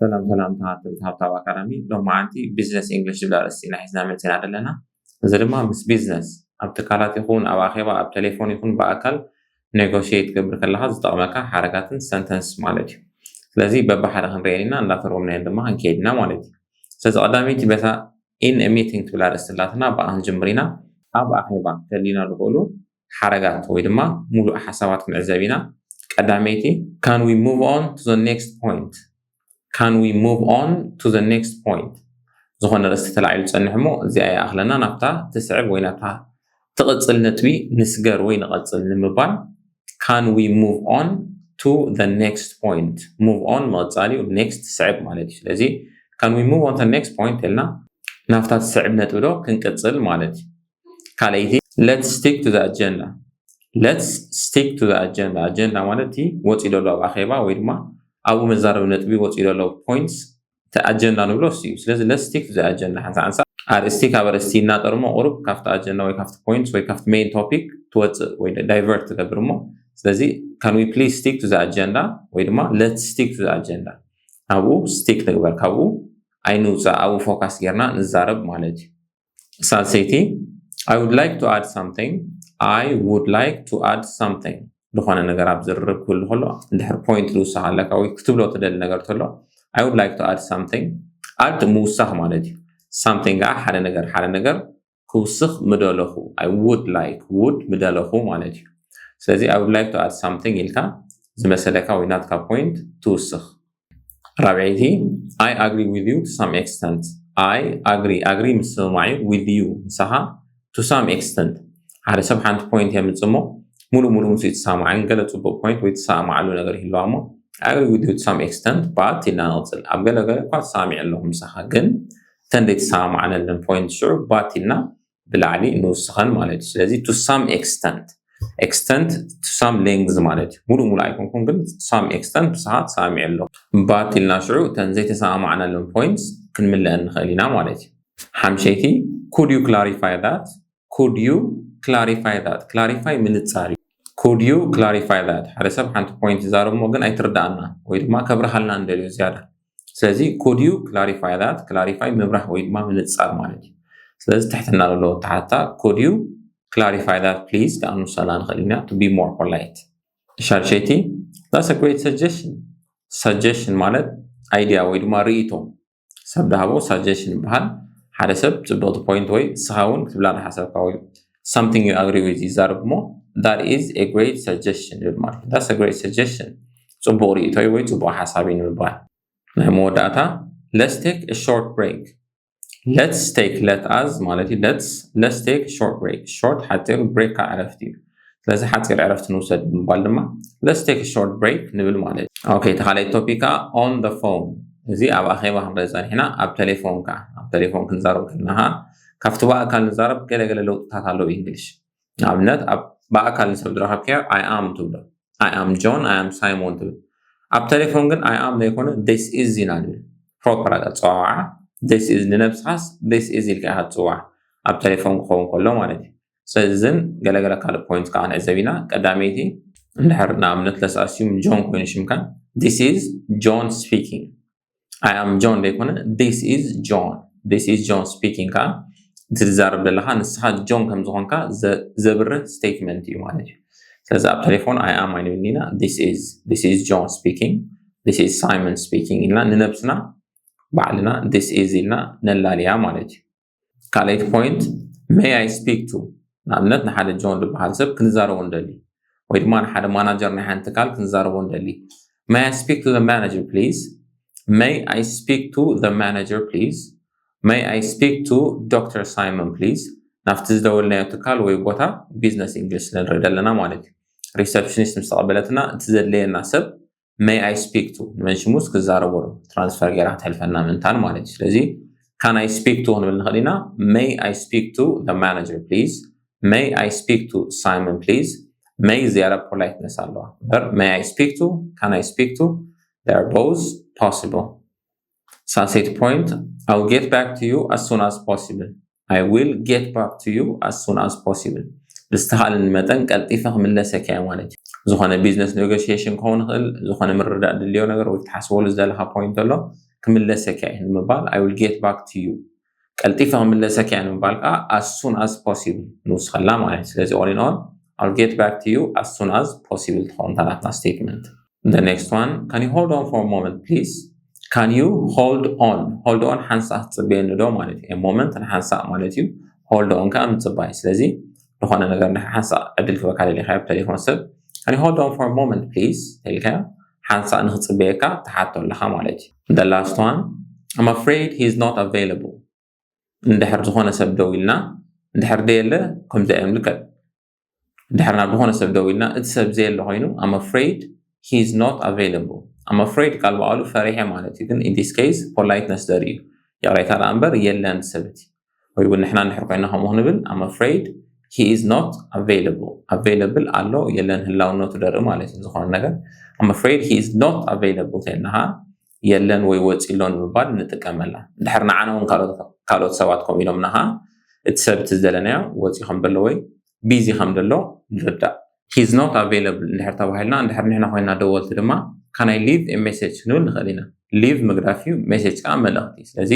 ሰላም ሰላም ተኸታተልቲ ሃብታብ ኣካዳሚ። ሎማዓንቲ ቢዝነስ ኢንግሊሽ ዝብል ኣርእስቲ ኢና ሒዝና መፂና ዘለና። እዚ ድማ ምስ ቢዝነስ ኣብ ትካላት ይኹን ኣብ ኣኼባ ኣብ ቴሌፎን ይኹን ብኣካል ኔጎሽየት ትገብር ከለኻ ዝጠቕመካ ሓረጋትን ሰንተንስ ማለት እዩ። ስለዚ በብሓደ ክንሪኤን ኢና፣ እንዳተርጎምናየን ድማ ክንከይድ ኢና ማለት እዩ። ስለዚ ቀዳመይቲ በታ ኢን ሚቲንግ ትብል ኣርእስቲ ኣላትና፣ ብኣ ክንጅምር ኢና። ኣብ ኣኼባ ከሊና ዝኽእሉ ሓረጋት ወይ ድማ ሙሉእ ሓሳባት ክንዕዘብ ኢና። ቀዳመይቲ can we move on to the next point? Can we move on to the next point? ዝኾነ ርእስቲ ተላዒሉ ጸኒሑ እሞ እዚኣ ይኣኽለና፣ ናብታ ትስዕብ ወይ ናብታ ትቕጽል ነጥቢ ንስገር ወይ ንቐጽል ንምባል can we move on to the next point? Move on ምቕጻል እዩ፣ ኔክስት ትስዕብ ማለት እዩ። ስለዚ can we move on to the next point ኢልና ናብታ ትስዕብ ነጥቢ ዶ ክንቅጽል ማለት እዩ። ካልኣይቲ let's stick to the agenda። Let's stick to the agenda። ኣጀንዳ ማለት እቲ ወፂኡ ዘሎ ኣብ ኣኼባ ወይ ድማ ኣብኡ መዛረቢ ነጥቢ ወፂኡ ዘሎ ፖይንትስ እቲ ኣጀንዳ ንብሎ እሱ እዩ። ስለዚ let's stick to the agenda። ሓንሳ ሓንሳ ኣርእስቲ ካብ ኣርእስቲ ይናጠር እሞ ቁሩብ ካብቲ ኣጀንዳ ወይ ካብቲ ፖይንትስ ወይ ካብቲ ሜይን ቶፒክ ትወፅእ ወይ ዳይቨርት ትገብር እሞ፣ ስለዚ can we please stick to the agenda ወይ ድማ let's stick to the agenda፣ ኣብኡ ስቲክ ንግበር፣ ካብኡ ኣይንውፃእ፣ ኣብኡ ፎካስ ጌርና ንዛረብ ማለት እዩ። ሳልሰይቲ I would like to add something። I would like to add something። ዝኾነ ነገር ኣብ ዝርርብ ክህሉ ከሎ እንድሕር ፖይንት ዝውስኽ ኣለካ ወይ ክትብሎ ትደሊ ነገር ተሎ I would like to add something። ኣድ ምውሳኽ ማለት እዩ። ሳምቲንግ ከዓ ሓደ ነገር ሓደ ነገር ክውስኽ ምደለኹ። I would like፣ ውድ ምደለኹ ማለት እዩ። ስለዚ I would like to add something ኢልካ ዝመሰለካ ወይ ናትካ ፖይንት ትውስኽ። ራብዐይቲ I agree with you to some extent። I agree፣ ኣግሪ ምስምማዕ እዩ፣ with you ምሳኻ፣ to some extent ሓደ ሰብ ሓንቲ ፖይንት የምፅእ እሞ ሙሉእ ሙሉእ ምስ ይተሰማማዕን ገለ ፅቡቅ ፖይንት ወይ ተሰማማዕሉ ነገር ይህልዋ እሞ I agree with you to some extent but ኢልና ንቕፅል። ኣብ ገለ ገለ እኳ ተሰማሚዐ ኣለኹ ምሳኻ ግን እተን ዘይተሰማማዕነለን ፖይንት ሽዑ but ኢልና ብላዕሊ ንውስኸን ማለት እዩ። ስለዚ to some extent፣ extent to some length ማለት እዩ። ሙሉእ ሙሉእ ኣይኮንኩን ግን to some extent ምሳኻ ተሰማሚዐ ኣለኹ but ኢልና ሽዑ እተን ዘይተሰማማዕነለን ፖይንትስ ክንምልአን ንኽእል ኢና ማለት እዩ። ሓምሸይቲ could you clarify that? Could you clarify that? ክላሪፋይ ምንፃር እዩ። Could you clarify that? ሓደ ሰብ ሓንቲ ፖይንት ይዛረብ እሞ ግን ኣይትርዳኣና ወይ ድማ ከብርሃልና እንደልዮ ዝያዳ። ስለዚ could you clarify that? ክላሪፋይ ምብራህ ወይ ድማ ምንፃር ማለት እዩ። ስለዚ ትሕትና ዘለዎ ተሓታ could you clarify that please ከዓ ንውሰላ ንኽእል ኢና to be more polite። ሻድሸይቲ that's a great suggestion። Suggestion ማለት ኣይድያ ወይ ድማ ርእይቶ ሰብ ድሃቦ ሳጀሽን ይበሃል። ሓደ ሰብ ጽብቕቲ ፖይንት ወይ ንስኻ እውን ክትብላ ዝሓሰብካ ወይ something you agree with ይዛረብ እሞ that is a great suggestion ይብል ማለት እዩ። That's a great suggestion፣ ጽቡቕ ርእይቶይ ወይ ጽቡቕ ሓሳብ እዩ ንምባል። ናይ መወዳእታ let's take a short break። Let's take፣ let us ማለት እዩ። Let's take a short break። ሾርት ሓጺር፣ ብሬክ ከዓ ዕረፍቲ እዩ። ስለዚ ሓጺር ዕረፍቲ ንውሰድ ንምባል ድማ let's take a short break ንብል ማለት እዩ። ኦኬ፣ እቲ ካልኣይ ቶፒክ ከዓ on the phone። እዚ ኣብ ኣኼባ ክንርኢ ጸኒሕና፣ ኣብ ቴሌፎን ከዓ፣ ኣብ ቴሌፎን ክንዛረብ ከለና ከዓ ካብቲ ብኣካል ንዛረብ ገለገለ ለውጥታት ኣለዉ። እንግሊሽ ንኣብነት ኣብ ብኣካል ንሰብ ዝረኸብካዮ I am ትብሎ፣ I am John፣ I am Simon ትብል። ኣብ ቴሌፎን ግን I am ዘይኮነ this is ኢና ንብል። ፕሮፐር ኣጸዋውዓ this is፣ ንነብስኻስ this is ኢልካ ኢኻ ትጽዋዕ ኣብ ቴሌፎን ክኸውን ከሎ ማለት እዩ። ስለዚ እዝን ገለገለ ካልእ ፖይንት ከዓ ንዕዘብ ኢና። ቀዳመይቲ እንድሕር ንኣብነት let's assume ጆን ኮይኑ ሽምካ this is John speaking። I am John ዘይኮነ this is John፣ this is John speaking ከዓ እቲ ትዛረብ ዘለኻ ንስኻ ጆን ከም ዝኾንካ ዘ- ዘብርህ ስቴትመንት እዩ ማለት እዩ። ስለዚ ኣብ ቴሌፎን I am ኣይንብል ኢና፣ this is፣ this is John speaking፣ this is Simon speaking ኢልና ንነብስና ባዕልና this is ኢልና ነላልያ ማለት እዩ። ካልኣይቲ ፖይንት may I speak to፣ ንኣብነት ንሓደ ጆን ዝበሃል ሰብ ክንዛረቦ እንደሊ ወይ ድማ ንሓደ ማናጀር ናይ ሓንቲ ትካል ክንዛረቦ እንደሊ may I speak to the manager please? May I speak to the manager please? May I speak to Doctor Simon please? ናብቲ ዝደወልናዮ ትካል ወይ ቦታ ቢዝነስ ኢንግሊሽ ስለ ንርኢ ዘለና ማለት እዩ። ሪሰፕሽኒስት ምስ ተቐበለትና እቲ ዘድለየና ሰብ may I speak to ንመን ሽሙስ ክዛረቦ ዶ ትራንስፈር ጌራ ክትሕልፈና ምእንታን ማለት እዩ። ስለዚ can I speak to ክንብል ንኽእል ኢና። May I speak to the manager please? May I speak to Simon please? May ዝያዳ ፖላይትነስ ኣለዋ እምበር may I speak to፣ can I speak to፣ they are both possible። ሳልሰይቲ ፖይንት I will get back to you as soon as possible። I will get back to you as soon as possible። ብዝተኻእለኒ መጠን ቀልጢፈ ክምለሰካ እየ ማለት እዩ። ዝኾነ ቢዝነስ ኔጎሽዬሽን ክኸውን ይኽእል፣ ዝኾነ ምርዳእ ድልዮ ነገር ወይ ክትሓስበሉ ዝደለኻ ፖይንት ኣሎ ክምለሰካ እየ ንምባል I will get back to you፣ ቀልጢፈ ክምለሰካ እየ ንምባል ከዓ as soon as possible ንውስኸላ ማለት እዩ። ስለዚ all in all I'll get back to you as soon as possible ትኸውን እታ ናትና statement። The next one, can you hold on for a moment please? Can you hold on? Hold on ሓንሳእ ክትፅበየኒ ዶ ማለት እዩ። A moment ንሓንሳእ ማለት እዩ። Hold on ከዓ ምፅባይ። ስለዚ ዝኾነ ነገር ሓንሳእ ዕድል ክበካ ደሊኻ ብቴሌፎን ሰብ can you hold on for a moment please ተልካ ሓንሳእ ንክፅበየካ ትሓቶ ኣለኻ ማለት እዩ። The last one, I'm afraid he's not available። እንድሕር ዝኾነ ሰብ ደው ኢልና እንድሕር ደየለ ከምዚ እዮም ልክዕ እንድሕር ናብ ዝኾነ ሰብ ደው ኢልና እቲ ሰብ ዘየለ ኮይኑ I'm afraid he's not available። I'm afraid ቃል በቃሉ ፈሪሐ ማለት እዩ፣ ግን in this case politeness ዘርኢ እዩ። ይቕሬታ ደኣ እምበር የለን ሰብቲ ወይ እውን ንሕና እንድሕር ኮይና ከምኡ ክንብል I'm afraid he is not available። Available ኣሎ የለን ህላውነቱ ደርኢ ማለት እዩ። ዝኾነ ነገር I'm afraid he is not available ተልናኻ የለን ወይ ወፂ ኣሎ ንምባል ንጥቀመላ። እንድሕር ንዓና እውን ካልኦት ሰባት ከምኡ ኢሎምናኻ እቲ ሰብ እቲ ዝደለናዮ ወፂ ከም ዘሎ ወይ busy ከም ዘሎ ንርዳእ። He's not available እንድሕር ተባሂልና እንድሕር ንሕና ኮይና ደወልቲ ድማ can I leave a message ክንብል ንኽእል ኢና። Leave ምግዳፍ እዩ፣ message ከዓ መልእኽቲ። ስለዚ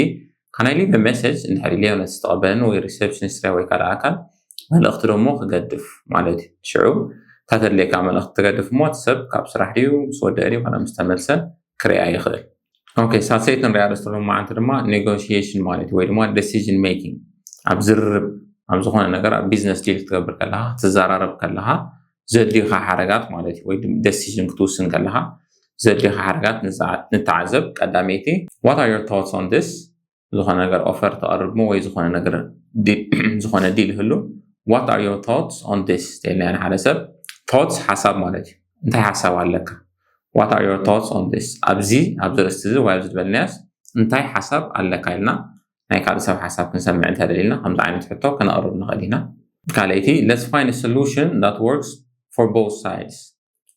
can I leave a message እንድሕር ኢለዮ ነቲ ዝተቐበለኒ ወይ receptionist ወይ ካልእ ኣካል መልእኽቲ ደሞ ክገድፍ ማለት እዩ። ሽዑ እታ ተድልየካ መልእኽቲ ትገድፍ እሞ እቲ ሰብ ካብ ስራሕ ድዩ ምስ ወደአ ድዩ ዋላ ምስ ተመልሰ ክሪኣ ይኽእል። Okay፣ ሳልሰይቲ ንሪኣ ርእስቲ ሎማዓንቲ ድማ negotiation ማለት እዩ ወይ ድማ decision making ኣብ ዝርርብ ኣብ ዝኾነ ነገር ኣብ business deal ክትገብር ከለኻ ክትዘራረብ ከለኻ ዘድልዩኻ ሓረጋት ማለት እዩ ወይ decision ክትውስን ከለኻ ዘድልዩኻ ሓረጋት ንተዓዘብ። ቀዳመይቲ what are your thoughts on this? ዝኾነ ነገር offer ተቐርብሞ ወይ ዝኾነ ነገር ዝኾነ deal ይህሉ what are your thoughts on this ተልና ንሓደ ሰብ thoughts ሓሳብ ማለት እዩ። እንታይ ሓሳብ ኣለካ? What are your thoughts on this? ኣብዚ ኣብዚ ርእስቲ እዚ ወይ ኣብዚ ዝበልናያስ እንታይ ሓሳብ ኣለካ ኢልና ናይ ካልእ ሰብ ሓሳብ ክንሰምዕ እንተደሊልና ከምዚ ዓይነት ሕቶ ከነቕርብ ንኽእል ኢና። ካልኣይቲ let's find a solution that works for both sides።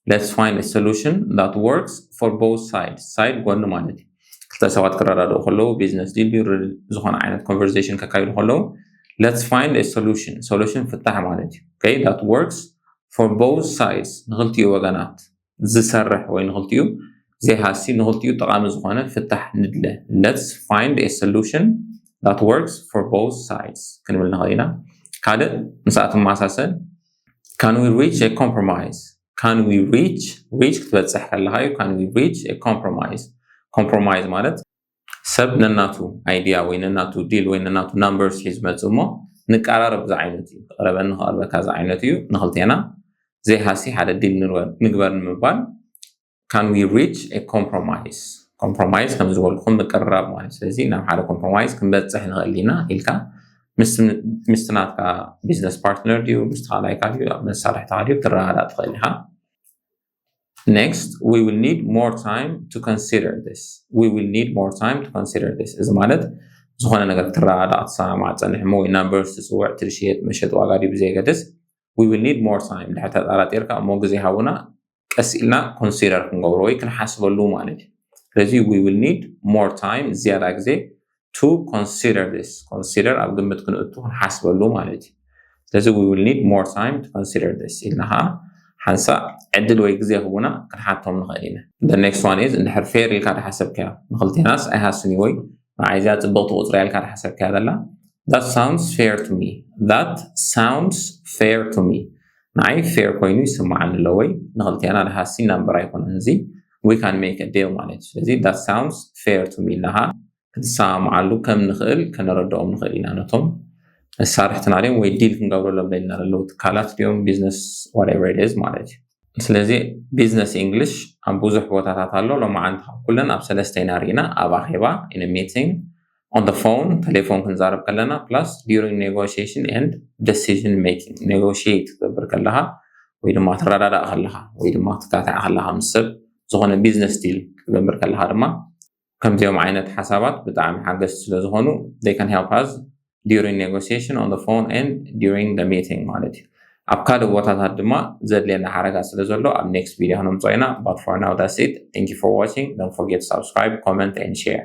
Let's find a solution that works for both sides። Side ጎኒ ማለት እዩ። ክልተ ሰባት ክረዳድኡ ከለዉ business deal ዝኾነ ዓይነት conversation ከካይዱ ከለዉ let's find a solution፣ solution ፍታሕ ማለት እዩ። Okay፣ that works for both sides ንክልቲኡ ወገናት ዝሰርሕ ወይ ንክልቲኡ ዘይሃሲ ንክልቲኡ ጠቓሚ ዝኾነ ፍታሕ ንድለ። Let's find a solution that works for both sides ክንብል ንኽእል ኢና። ካልእ ምስኣ ትመሳሰል can we reach a compromise? Can we reach? Reach ክትበፅሕ ከለካ እዩ። Can we reach a compromise? Compromise ማለት ሰብ ነናቱ idea ወይ ነናቱ deal ወይ ነናቱ numbers ሒዙ መፅእ እሞ ንቀራረብ ዝዓይነቱ እዩ። ክቕረበኒ ክቐርበካ ዝዓይነቱ እዩ። ንክልቴና ዘይሃሲ ሓደ deal ንግበር ንምባል can we reach a compromise? Compromise ከም ዝበልኩም ምቅርራብ ማለት። ስለዚ ናብ ሓደ compromise ክንበፅሕ ንኽእል ኢና ኢልካ ምስቲ ናትካ business partner ድዩ ምስቲ ካልኣይካ ድዩ ኣብ መሳርሕትኻ ድዩ ክትረዳዳእ ትኽእል ኢኻ። Next, we will need more time to consider this. We will need more time to consider this. እዚ ማለት ዝኾነ ነገር ክትረዳዳእ ክትሰማማዕ ትፀንሕ እሞ ወይ numbers ትፅውዕ ትሽየጥ መሸጥ ዋጋ ድዩ ብዘየገድስ we will need more time። ድሕር ተጠራጢርካ እሞ ግዜ ሃቡና ቀስ ኢልና consider ክንገብሮ ወይ ክንሓስበሉ ማለት እዩ። ስለዚ we will need more time ዝያዳ ግዜ to consider this። Consider ኣብ ግምት ክንእቱ ክንሓስበሉ ማለት እዩ። ስለዚ we will need more time to consider this ኢልና ከዓ ሓንሳእ ዕድል ወይ ግዜ ክቡና ክንሓቶም ንኽእል ኢና። The next one is እንድሕር fair ኢልካ ድሓሰብካዮ ንክልቴናስ ኣይሃስን እዩ ወይ ንዓይ እዚኣ ፅብቕቲ ቁፅሪ ኢልካ ድሓሰብካዮ ዘላ that sounds fair to me። That sounds fair to me። ንዓይ fair ኮይኑ ይስማዓኒ ኣሎ ወይ ንክልቴና ድሃሲ number ኣይኮነን እዚ we can make a deal ማለት እዩ። ስለዚ that sounds fair to me ኢልና ክንሰማማዓሉ ከም ንኽእል ከነረድኦም ንኽእል ኢና። ነቶም መሳርሕትና ድዮም ወይ deal ክንገብረሎም ደሊና ዘለዉ ትካላት ድዮም business whatever it is ማለት እዩ። ስለዚ business English ኣብ ብዙሕ ቦታታት ኣሎ። ሎማዓንቲ ካብ ኩለን ኣብ ሰለስተ ኢና ርኢና፣ ኣብ ኣኼባ in a meeting፣ on the phone ተሌፎን ክንዛረብ ከለና plus during negotiation and decision making። Negotiate ክትገብር ከለኻ ወይ ድማ ትረዳዳእ ከለኻ ወይ ድማ ክትካታዕ ከለኻ ምስ ሰብ ዝኾነ business deal ክትገብር ከለኻ ድማ ከምዚኦም ዓይነት ሓሳባት ብጣዕሚ ሓገዝቲ ስለ ዝኾኑ they can help us during negotiation on the phone and during the meeting ማለት እዩ። ኣብ ካልእ ቦታታት ድማ ዘድልየና ሓረጋት ስለ ዘሎ ኣብ next video ክነምፅኦ ኢና። But for now that's it. Thank you for watching. Don't forget to subscribe, comment and share.